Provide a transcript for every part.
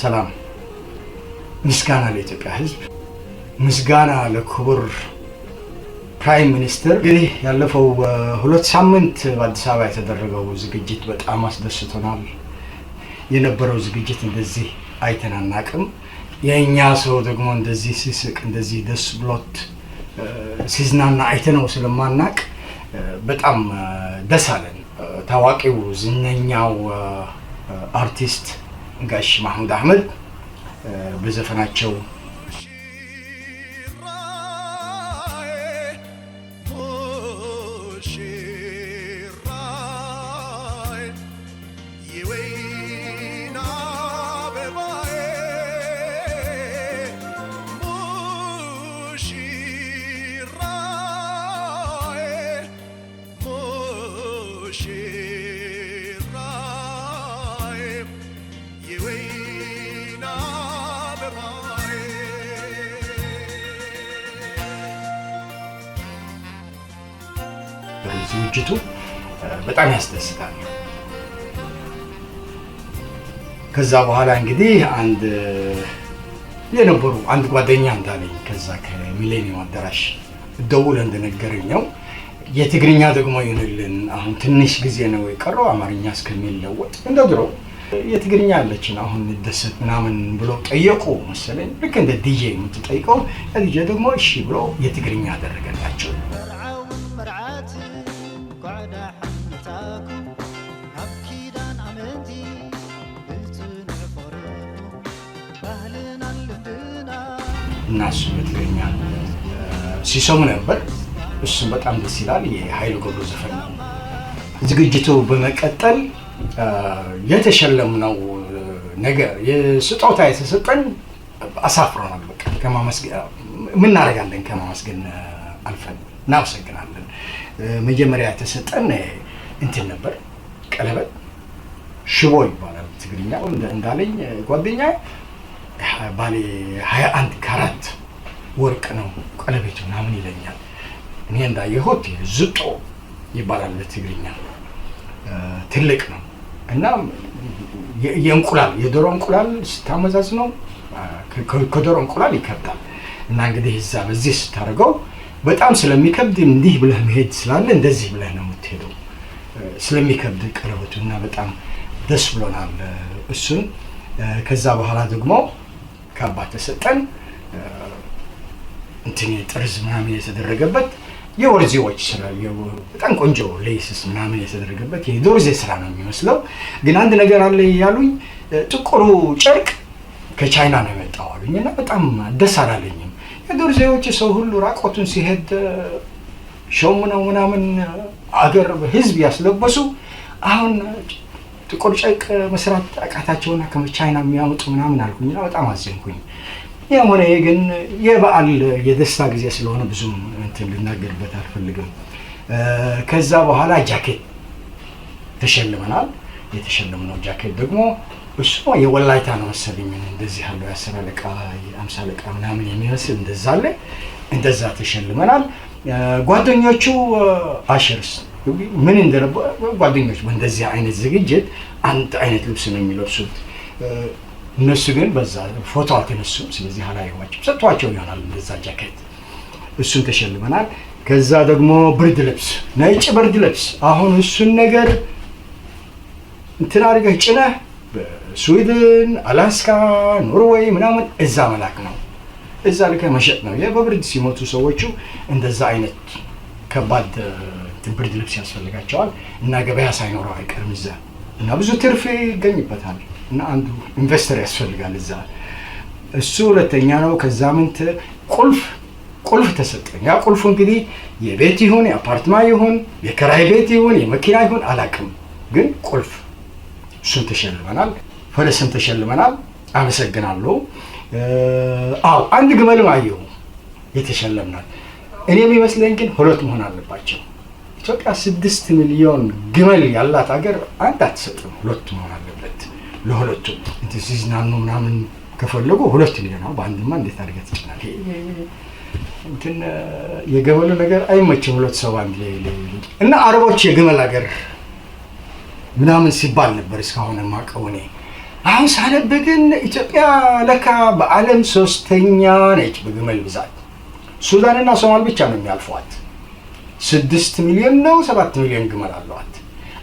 ሰላም፣ ምስጋና ለኢትዮጵያ ሕዝብ፣ ምስጋና ለክቡር Prime Minister። እንግዲህ ያለፈው 2 ሳምንት በአዲስ አበባ የተደረገው ዝግጅት በጣም አስደስቶናል። የነበረው ዝግጅት እንደዚህ አይተን አናቅም። የእኛ ሰው ደግሞ እንደዚህ ሲስቅ፣ እንደዚህ ደስ ብሎት ሲዝናና አይተነው ስለማናቅ በጣም ደስ አለን። ታዋቂው ዝነኛው አርቲስት ጋሽ ማህሙድ አህመድ በዘፈናቸው ሙሽራዬ ሙሽራዬ የወይን አበባዬ ሙሽራዬ ሙሽራዬ የወይን አበባዬ። ዝግጅቱ በጣም ያስደስታል። ከዛ በኋላ እንግዲህ አንድ የነበሩ አንድ ጓደኛ እንዳለኝ፣ ከዛ ከሚሌኒየም አዳራሽ ደውሎ እንደነገረኝ ነው፣ የትግርኛ ደግሞ ይሁንልን፣ አሁን ትንሽ ጊዜ ነው የቀረው አማርኛ እስከሚለወጥ፣ እንደ ድሮ የትግርኛ አለችን አሁን እንደሰት ምናምን ብሎ ጠየቁ መሰለኝ። ልክ እንደ ዲጄ የምትጠይቀው፣ ዲጄ ደግሞ እሺ ብሎ የትግርኛ አደረገላቸው። መርዓውን መርዓትን ጓዕዳ ሓመታኩም ናብ ኪዳን ኣመንቲ ብፅኑዕ ፍቅርኩም ባህልናን ልምድና እና እሱ በትግርኛ ሲሰሙ ነበር። እሱም በጣም ደስ ይላል። የኃይሉ ገብሩ ዘፈን ነው። ዝግጅቱ በመቀጠል የተሸለምነው ነገር፣ የስጦታ የተሰጠን አሳፍሮናል። በቃ ከማመስገን ምን እናደርጋለን? ከማመስገን አልፈን እናመሰግናለን። መጀመሪያ የተሰጠን እንትን ነበር፣ ቀለበት፣ ሽቦ ይባላል ትግርኛ። እንዳለኝ ጓደኛ ባለ 21 ካራት ወርቅ ነው ቀለበቱ ምናምን ይለኛል። እኔ እንዳየሁት ዝጦ ይባላል በትግርኛ፣ ትልቅ ነው እና የእንቁላል፣ የዶሮ እንቁላል ስታመዛዝ ነው ከዶሮ እንቁላል ይከብዳል። እና እንግዲህ እዛ በዚህ ስታደርገው በጣም ስለሚከብድ እንዲህ ብለህ መሄድ ስላለ እንደዚህ ብለህ ነው የምትሄደው፣ ስለሚከብድ ቀለበቱ። እና በጣም ደስ ብሎናል እሱን። ከዛ በኋላ ደግሞ ካባ ተሰጠን፣ እንትን ጥርዝ ምናምን የተደረገበት የወርዚዎች ስራ፣ በጣም ቆንጆ laces ምናምን የተደረገበት የዶርዜ ስራ ነው የሚመስለው። ግን አንድ ነገር አለ ያሉኝ፣ ጥቁሩ ጨርቅ ከቻይና ነው የመጣው አሉኝ እና በጣም ደስ አላለኝም። የዶርዜዎች ሰው ሁሉ ራቆቱን ሲሄድ ሸምነው ምናምን አገር ህዝብ ያስለበሱ፣ አሁን ጥቁር ጨርቅ መስራት አቃታቸውና ከቻይና የሚያመጡ ምናምን አልኩኝና በጣም አዘንኩኝ። ያም ሆነ ይህ ግን የበዓል የደስታ ጊዜ ስለሆነ ብዙም እንትን ልናገርበት አልፈልግም። ከዛ በኋላ ጃኬት ተሸልመናል። የተሸለምነው ጃኬት ደግሞ እሱ የወላይታ ነው መሰለኝ፣ እንደዚህ ያለው የ10 አለቃ፣ የ50 አለቃ ምናምን የሚመስል እንደዛ አለ። እንደዛ ተሸልመናል። ጓደኞቹ ushers ምን እንደነበ፣ ጓደኞች በእንደዚህ አይነት ዝግጅት አንድ አይነት ልብስ ነው የሚለብሱት። እነሱ ግን በዛ ፎቶ አልተነሱም። ስለዚህ አላየኋቸውም። ሰጥቷቸው ይሆናል እንደዛ ጃኬት። እሱን ተሸልመናል። ከዛ ደግሞ ብርድ ልብስ፣ ነጭ ብርድ ልብስ። አሁን እሱን ነገር እንትን አድርገህ ጭነህ በስዊድን፣ አላስካ፣ ኖርዌይ ምናምን እዛ መላክ ነው። እዛ ልከህ መሸጥ ነው። በብርድ ሲሞቱ ሰዎቹ እንደዛ አይነት ከባድ እንትን ብርድ ልብስ ያስፈልጋቸዋል እና ገበያ ሳይኖረው አይቀርም እዛ እና ብዙ ትርፍ ይገኝበታል። እና አንዱ investor ያስፈልጋል እዛ። እሱ ሁለተኛ ነው። ከዛ ምንት ቁልፍ ተሰጠኝ። ያ ቁልፉ እንግዲህ የቤት ይሁን፣ የአፓርትማ ይሁን፣ የከራይ ቤት ይሁን፣ የመኪና ይሁን አላውቅም፣ ግን ቁልፍ እሱን ተሸልመናል። ፈረስም ተሸልመናል። አመሰግናለሁ። አዎ፣ አንድ ግመልም አየሁ የተሸለምናል። እኔ የሚመስለኝ ግን ሁለት መሆን አለባቸው። ኢትዮጵያ 6 ሚሊዮን ግመል ያላት ሀገር አንድ አትሰጥም፣ ሁለት መሆን አለበት። ለሁለቱ እንትን ሲዝናኑ ምናምን ከፈለጉ ሁለት ሊሆን ነው። በአንድማ እንዴት አድርገህ ትጭናለህ? እንትን የግመሉ ነገር አይመችም። ሁለት ሰው አንድ ላይ እና አረቦች የግመል ሀገር ምናምን ሲባል ነበር እስካሁን የማውቀው እኔ። አሁን ሳነብ ግን ኢትዮጵያ ለካ በዓለም ሶስተኛ ነች በግመል ብዛት። ሱዳንና ሶማል ብቻ ነው የሚያልፏት። 6 ሚሊዮን ነው 7 ሚሊዮን ግመል አለዋት።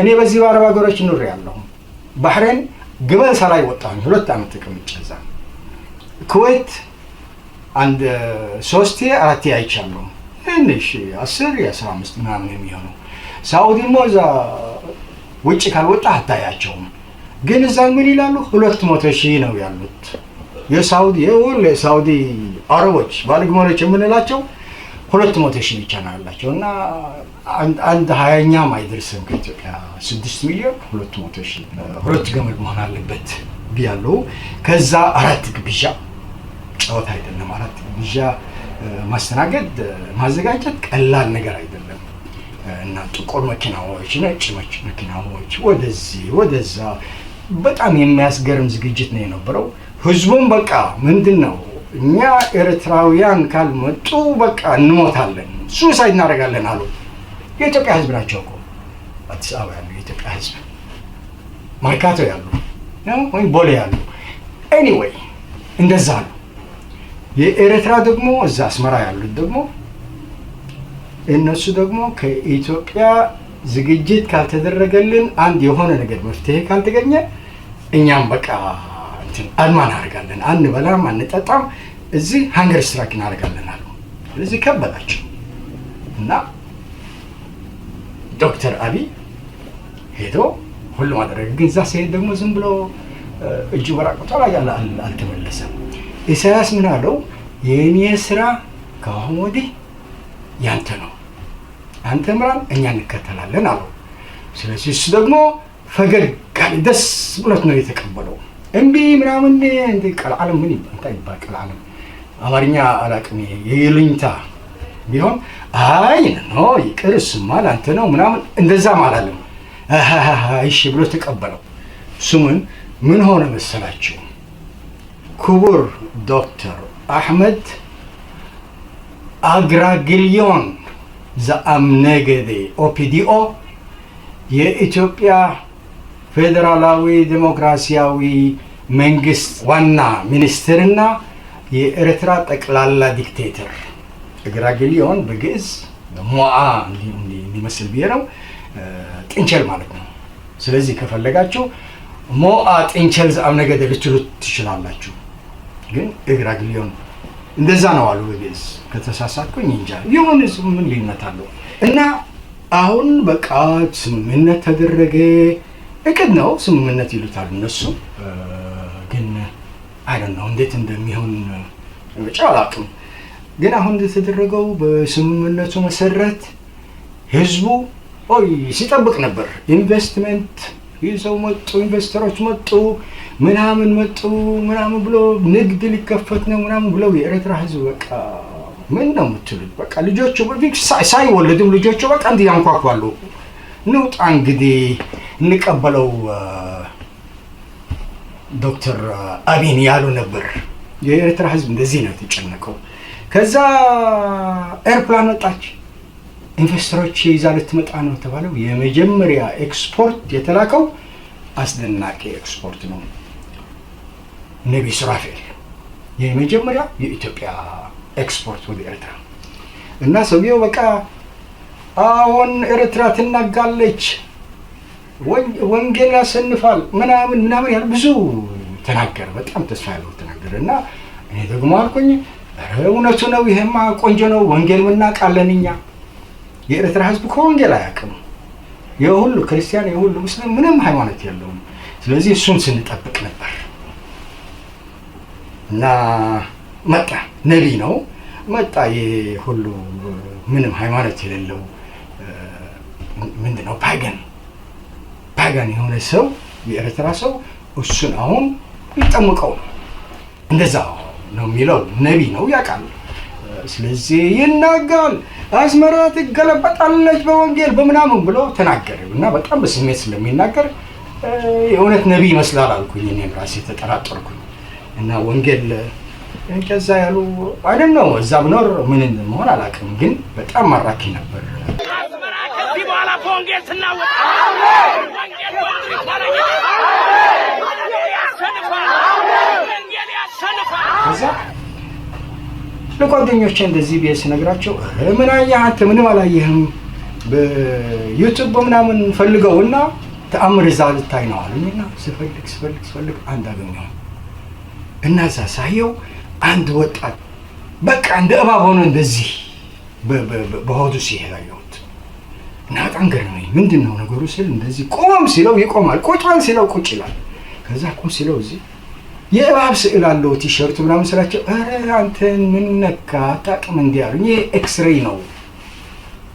እኔ በዚህ በአረብ ሀገሮች ኑሬ ያለሁ ባህሬን ግመል ሳላይ ወጣሁኝ። 2 ዓመት ተቀምጬ እዛ። ኩዌት አንድ ሶስቴ አራቴ አይቻለሁ። ትንሽ 10 የ15 ምናምን የሚሆኑ። ሳኡዲሞ እዛ ውጭ ካልወጣ አታያቸውም። ግን እዛ ምን ይላሉ? 200,000 ነው ያሉት። የሳውዲ የሁሉ የሳውዲ አረቦች ባለግመሎች የምንላቸው 200,000 ብቻ ነው ያላቸው እና አንድ ሃያኛም አይደርስም ከኢትዮጵያ 6 ሚሊዮን 200,000። ሁለት ግመል መሆን አለበት ብያለሁ። ከዛ አራት ግብዣ ጨዋታ አይደለም። አራት ግብዣ ማስተናገድ ማዘጋጀት ቀላል ነገር አይደለም። እና ጥቁር መኪናዎች፣ ነጭ መኪናዎች ወደዚህ ወደዛ በጣም የሚያስገርም ዝግጅት ነው የነበረው። ህዝቡም በቃ ምንድን ነው እኛ ኤርትራውያን ካልመጡ በቃ እንሞታለን፣ suicide እናደርጋለን አሉ። የኢትዮጵያ ህዝብ ናቸው እኮ አዲስ አበባ ያሉ የኢትዮጵያ ህዝብ፣ መርካቶ ያሉ ወይም ቦሌ ያሉ፣ anyway እንደዛ አሉ። የኤርትራ ደግሞ እዛ አስመራ ያሉት ደግሞ እነሱ ደግሞ ከኢትዮጵያ ዝግጅት ካልተደረገልን፣ አንድ የሆነ ነገር መፍትሄ ካልተገኘ እኛም በቃ እንትን አድማ እናደርጋለን፣ አንበላም፣ አንጠጣም፣ እዚህ hunger strike እናደርጋለን አሉ። ስለዚህ ከበዳቸው እና ዶክተር አብይ ሄዶ ሁሉም አደረገ። ግን እዛ ሲሄድ ደግሞ ዝም ብሎ እጁ በራቁቱ ላይ አልተመለሰም። ኢሳያስ ምን አለው? የእኔ ስራ ከአሁን ወዲህ ያንተ ነው፣ አንተ ምራን፣ እኛ እንከተላለን አለው። ስለዚህ እሱ ደግሞ ፈገግ አለ፣ ደስ ብሎት ነው የተቀበለው። እምቢ ምናምን እንደ ቀልዓለም ምን ይባል ይባል ቀልዓለም አማርኛ አላውቅም፣ የይሉኝታ ቢሆን አይ no ይቅር እሱማ ለአንተ ነው ምናምን እንደዛም አላለም። እሺ ብሎ ተቀበለው። ስሙን ምን ሆነ መሰላችሁ? ክቡር ዶክተር አሕመድ አግራግሊዮን ዘአምነገዴ OPDO የኢትዮጵያ ፌዴራላዊ ዴሞክራሲያዊ መንግስት ዋና ሚኒስትርና የኤርትራ ጠቅላላ dictator። እግራግሊዮን በግዕዝ ሞዓ እንዲመስል ብዬ ነው፣ ጥንቸል ማለት ነው። ስለዚህ ከፈለጋችሁ ሞዓ ጥንቸል ዘአምነገደ ልትሉት ትችላላችሁ። ግን እግራግሊዮን እንደዛ ነው አሉ በግዕዝ። ከተሳሳትኩኝ እንጃ የሆነ ምን ልዩነት አለው? እና አሁን በቃ ስምምነት ተደረገ። እቅድ ነው ስምምነት ይሉታል እነሱ። ግን I don't know እንዴት እንደሚሆን ብቻ አላውቅም። ግን አሁን እንደተደረገው በስምምነቱ መሰረት ህዝቡ ኦይ ሲጠብቅ ነበር። ኢንቨስትመንት ይዘው መጡ፣ ኢንቨስተሮች መጡ፣ ምናምን መጡ ምናምን ብሎ ንግድ ሊከፈት ነው ምናምን ብለው የኤርትራ ህዝብ በቃ ምን ነው የምትሉት? በቃ ልጆቹ በፊት ሳይወለዱም ልጆቹ በቃ እንዲህ ያንኳኳሉ። እንውጣ እንግዲህ እንቀበለው ዶክተር አቢን ያሉ ነበር። የኤርትራ ህዝብ እንደዚህ ነው የተጨነቀው። ከዛ airplane መጣች። ኢንቨስተሮች ይዛ ልትመጣ ነው የተባለው። የመጀመሪያ ኤክስፖርት የተላከው አስደናቂ ኤክስፖርት ነው። ነቢ ሱራፌል የመጀመሪያ የኢትዮጵያ ኤክስፖርት ወደ ኤርትራ። እና ሰውየው በቃ አሁን ኤርትራ ትናጋለች፣ ወንጌል ያሰንፋል ምናምን ምናምን ያለ ብዙ ተናገረ። በጣም ተስፋ ያለው ተናገረ። እና እኔ ደግሞ አልኩኝ ኧረ እውነቱ ነው፣ ይሄማ ቆንጆ ነው፣ ወንጌል ምናውቃለን እኛ። የኤርትራ ህዝብ ከወንጌል አያውቅም። የሁሉ ክርስቲያን የሁሉ ሙስሊም ምንም ሃይማኖት የለውም። ስለዚህ እሱን ስንጠብቅ ነበር እና መጣ። ነቢይ ነው መጣ። ይሄ ሁሉ ምንም ሃይማኖት የሌለው ምንድን ነው pagan የሆነ ሰው የኤርትራ ሰው እሱን አሁን ሊጠምቀው ነው። እንደዛ ነው የሚለው። ነቢይ ነው ያውቃል። ስለዚህ ይናጋል፣ አስመራ ትገለበጣለች በወንጌል በምናምን ብሎ ተናገረ እና በጣም በስሜት ስለሚናገር የእውነት ነቢይ ይመስላል አልኩኝ። እኔም ራሴ ተጠራጠርኩኝ እና ወንጌል ከዛ ያሉ አይደል ነው እዛ ብኖር ምን እንደመሆን አላውቅም፣ ግን በጣም ማራኪ ነበር። አስመራ ከዚህ በኋላ በወንጌል ትናወጣ። ወንጌል በምድሪቷ ላይ ለጓደኞቼ እንደዚህ ብዬ ስነግራቸው ኧረ ምን አየህ አንተ? ምንም አላየህም፣ በ YouTube ምናምን ፈልገውና ተአምር እዛ ልታይ ነው አሉኝና ስፈልግ ስፈልግ ስፈልግ አንድ አገኘሁ እና እዛ ሳየው አንድ ወጣት በቃ እንደ እባብ ሆኖ እንደዚህ በሆዱ ሲሄድ አየሁት እና በጣም ገረመኝ። ምንድን ነው ነገሩ ስል እንደዚህ ቆም ሲለው ይቆማል፣ ቁጭ በል ሲለው ቁጭ ይላል። ከዛ ቁም ሲለው እዚህ የእባብ ስዕል አለው ቲሸርቱ ምናምን ስላቸው ኧረ አንተን ምን ነካ አታውቅም እንዲህ አሉኝ። ይሄ ኤክስሬይ ነው፣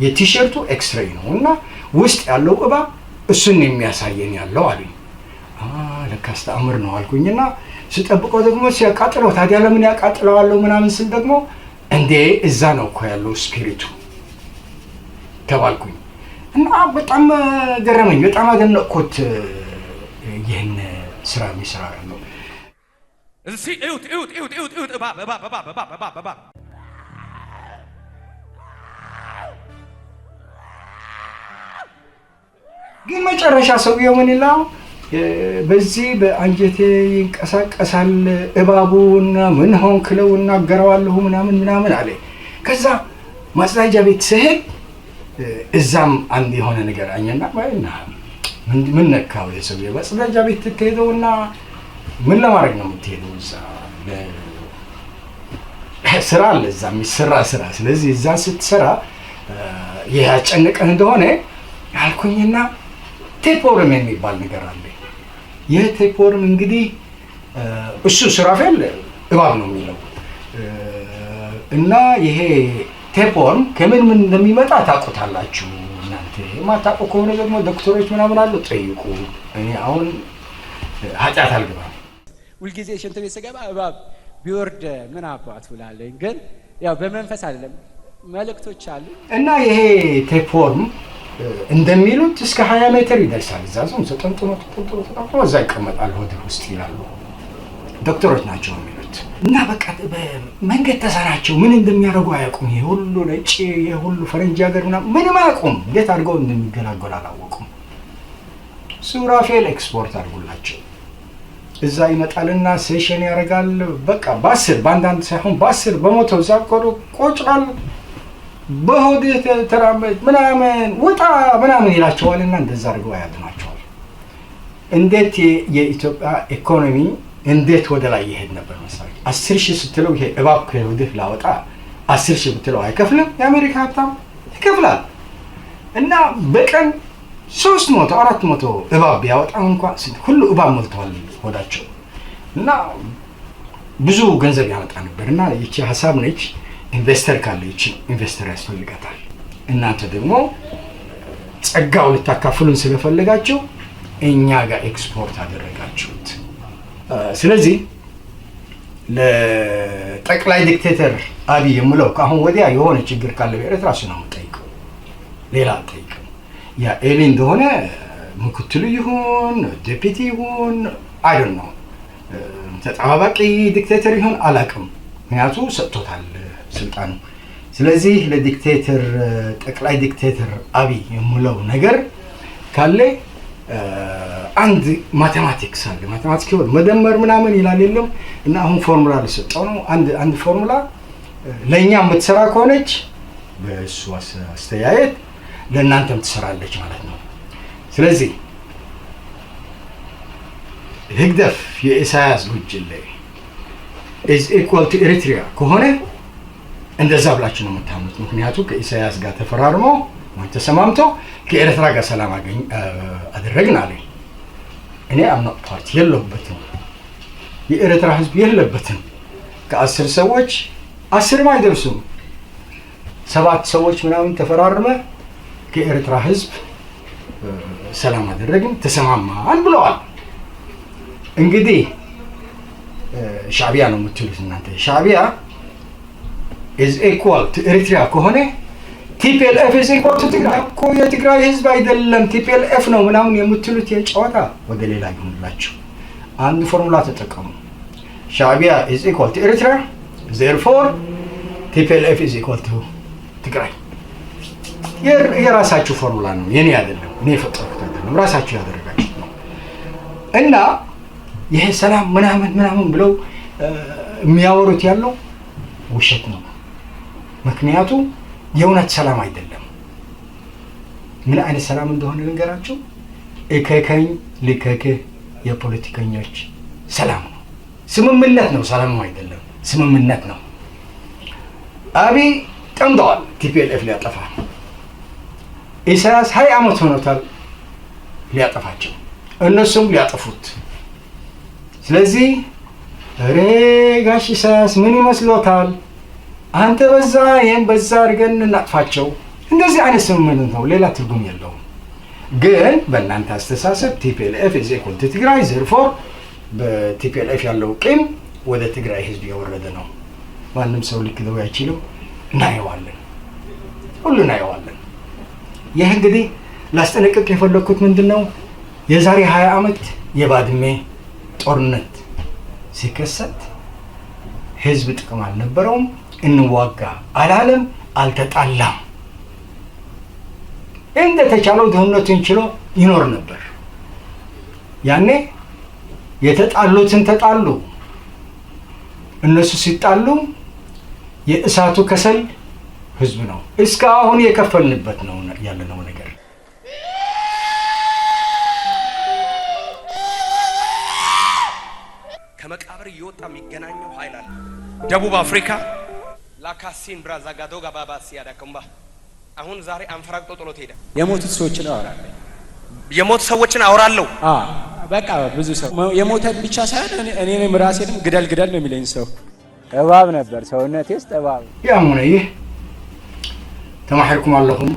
የቲሸርቱ ኤክስሬይ ነው እና ውስጥ ያለው እባብ እሱን ነው የሚያሳየን ያለው አሉኝ። ለካስ ተአምር ነው አልኩኝና ስጠብቀው ደግሞ ሲያቃጥለው ታዲያ ለምን ያቃጥለዋለሁ ምናምን ስል ደግሞ እንዴ እዛ ነው እኮ ያለው spirit ኡ ተባልኩኝ እና በጣም ገረመኝ። በጣም አደነቅኩት ይህን ስራ የሚሰራ ያለው። እስኪ እዩት እዩት እዩት እዩት እዩት፣ እባብ እባብ እባብ እባብ እባብ እባብ። ግን መጨረሻ ሰውየው ምን ይላል? በዚህ በአንጀቴ ይንቀሳቀሳል እባቡና ምን ሆንክ ለው እናገረዋለሁ ምናምን ምናምን አለ። ከዛ ማጽዳጃ ቤት ስሄድ እዛም አንድ የሆነ ነገር አኘና እና ምን ነካው የሰውዬው? ማጽዳጃ ቤት ትሄደውና ምን ለማድረግ ነው የምትሄደው? እዛ ስራ አለ፣ እዛ የሚሰራ ስራ። ስለዚህ እዛ ስትሰራ ይሄ ያጨነቀህ እንደሆነ አልኩኝና tapeworm የሚባል ነገር አለ። ይህ tapeworm እንግዲህ እሱ ሱራፌል እባብ ነው የሚለው እና ይሄ tapeworm ከምን ምን እንደሚመጣ ታውቁታላችሁ እናንተ። የማታውቁ ከሆነ ደግሞ ዶክተሮች ምናምን አሉ፣ ጠይቁ። እኔ አሁን ኃጢአት አልገባም። ሁልጊዜ ሽንት ቤት ስገባ እባብ ቢወርድ ምን አባቱ እላለሁኝ። ግን ያው በመንፈስ አይደለም፣ መልእክቶች አሉ። እና ይሄ tapeworm እንደሚሉት እስከ 20 ሜትር ይደርሳል። እዛ ሰው ተጠምጥሞ ተጠምጥሞ ተጠምጥሞ እዛ ይቀመጣል ሆድ ውስጥ ይላሉ ዶክተሮች ናቸው የሚሉት። እና በቃ መንገድ ተሰናቸው፣ ምን እንደሚያደርጉ አያውቁም። ይሄ ሁሉ ነጭ፣ ይሄ ሁሉ ፈረንጅ ሀገር ምናምን ምንም አያውቁም። እንዴት አድርገው እንደሚገላገሉ አላወቁም። ሱራፌል ኤክስፖርት አድርጉላቸው። እዛ ይመጣልና session ያደርጋል። በቃ በ10 በአንዳንድ ሳይሆን በ10 በ100 እዛ ቆጭሏል። በሆድ ተራመድ ምናምን ውጣ ምናምን ይላቸዋልና እንደዛ አድርገው ያድኗቸዋል። እንዴት የኢትዮጵያ ኢኮኖሚ እንዴት ወደ ላይ ይሄድ ነበር መሰለኝ። 10,000 ስትለው ይሄ እባብ ከሆድህ ላወጣ 10,000 ብትለው አይከፍልም። የአሜሪካ ሀብታም ይከፍላል። እና በቀን 300 400 እባብ ቢያወጣ እንኳን ሁሉ እባብ ሞልተዋል ሆዳቸው እና ብዙ ገንዘብ ያመጣ ነበር። እና ይቺ ሀሳብ ነች። Investor ካለ ይቺ investor ያስፈልጋታል። እናንተ ደግሞ ጸጋው ልታካፍሉን ስለፈለጋችሁ እኛ ጋር ኤክስፖርት አደረጋችሁት። ስለዚህ ለጠቅላይ dictator አብይ የምለው ከአሁን ወዲያ የሆነ ችግር ካለ በኤርትራ እሱ ነው የምጠይቀው፣ ሌላ አልጠይቅም። ያ ኤሊ እንደሆነ ምክትሉ ይሁን deputy ይሁን I don't know፣ ተጠባባቂ dictator ይሁን አላውቅም። ምክንያቱ ሰጥቶታል ስልጣኑ። ስለዚህ ለ dictator ጠቅላይ dictator አብይ የምለው ነገር ካለ አንድ mathematics አለ። Mathematics ይሆን መደመር ምናምን ይላል የለም። እና አሁን ፎርሙላ ልሰጠው ነው። አንድ ፎርሙላ ለእኛ የምትሰራ ከሆነች በእሱ አስተያየት ለእናንተም ትሰራለች ማለት ነው። ስለዚህ ህግደፍ የኢሳያስ ጉጅሌ is equal to ኤሪትሪያ ከሆነ እንደዛ ብላችሁ ነው የምታምኑት። ምክንያቱ ከኢሳያስ ጋር ተፈራርሞ ወይ ተሰማምቶ ከኤርትራ ጋር ሰላም አደረግን አለ። እኔ I'm not part የለሁበትም፣ የኤርትራ ህዝብ የለበትም። ከ10 ሰዎች 10ም አይደርሱም፣ 7 ሰዎች ምናምን ተፈራርመ ከኤርትራ ህዝብ ሰላም አደረግን ተሰማማን ብለዋል። እንግዲህ ሻዕቢያ ነው የምትሉት እናንተ። ሻዕቢያ is equal to ኤሪትሪያ ከሆነ TPLF is equal to ትግራይ እኮ የትግራይ ህዝብ አይደለም TPLF ነው ምናምን የምትሉት የጨዋታ ወደ ሌላ ይሁንላችሁ። አንድ ፎርሙላ ተጠቀሙ። ሻዕቢያ is equal to ኤሪትሪያ፣ therefore TPLF is equal to ትግራይ። የራሳችሁ ፎርሙላ ነው፣ የኔ አይደለም። እኔ የፈጠርኩት አይደለም፣ ራሳችሁ ያደረጋችሁት ነው። እና ይሄ ሰላም ምናምን ምናምን ብለው የሚያወሩት ያለው ውሸት ነው። ምክንያቱ የእውነት ሰላም አይደለም። ምን አይነት ሰላም እንደሆነ ልንገራችሁ። እከከኝ ልከክህ የፖለቲከኞች ሰላም ነው። ስምምነት ነው፣ ሰላምም አይደለም፣ ስምምነት ነው። አብይ ጠምደዋል፣ TPLF ሊያጠፋ። ኢሳያስ 20 ዓመት ሆኖታል ሊያጠፋቸው፣ እነሱም ሊያጠፉት። ስለዚህ እሬ ጋሽ ኢሳያስ ምን ይመስሎታል? አንተ በዛ ይህም በዛ አድርገን እናጥፋቸው። እንደዚህ አይነት ስምምነት ነው፣ ሌላ ትርጉም የለውም። ግን በእናንተ አስተሳሰብ TPLF is equal to ትግራይ፣ therefore በ TPLF ያለው ቂም ወደ ትግራይ ህዝብ የወረደ ነው። ማንም ሰው ሊክደው አይችልም። እናየዋለን፣ ሁሉ እናየዋለን። ይህ እንግዲህ ላስጠነቅቅ የፈለግኩት ምንድን ነው፣ የዛሬ 20 ዓመት የባድሜ ጦርነት ሲከሰት ህዝብ ጥቅም አልነበረውም። እንዋጋ አላለም፣ አልተጣላም። እንደተቻለው ድህነቱን ችሎ ይኖር ነበር። ያኔ የተጣሉትን ተጣሉ። እነሱ ሲጣሉ የእሳቱ ከሰል ህዝብ ነው። እስከ አሁን የከፈልንበት ነው ያለነው ነገር። ከመቃብር እየወጣ የሚገናኘው ኃይል አለ። ደቡብ አፍሪካ ላካሲን ብራዛጋዶጋ ባባሲ ያዳከምባ አሁን ዛሬ አንፈራግጦ ጥሎት ሄደ። የሞቱት ሰዎችን አወራለሁ። የሞት ሰዎችን አወራለሁ። በቃ ብዙ ሰው የሞተ ብቻ ሳይሆን እኔንም ራሴንም ግደል ግደል ነው የሚለኝ ሰው። እባብ ነበር ሰውነቴ ውስጥ እባብ። ያም ሆነ ይህ ተማሒርኩም ኣለኹም።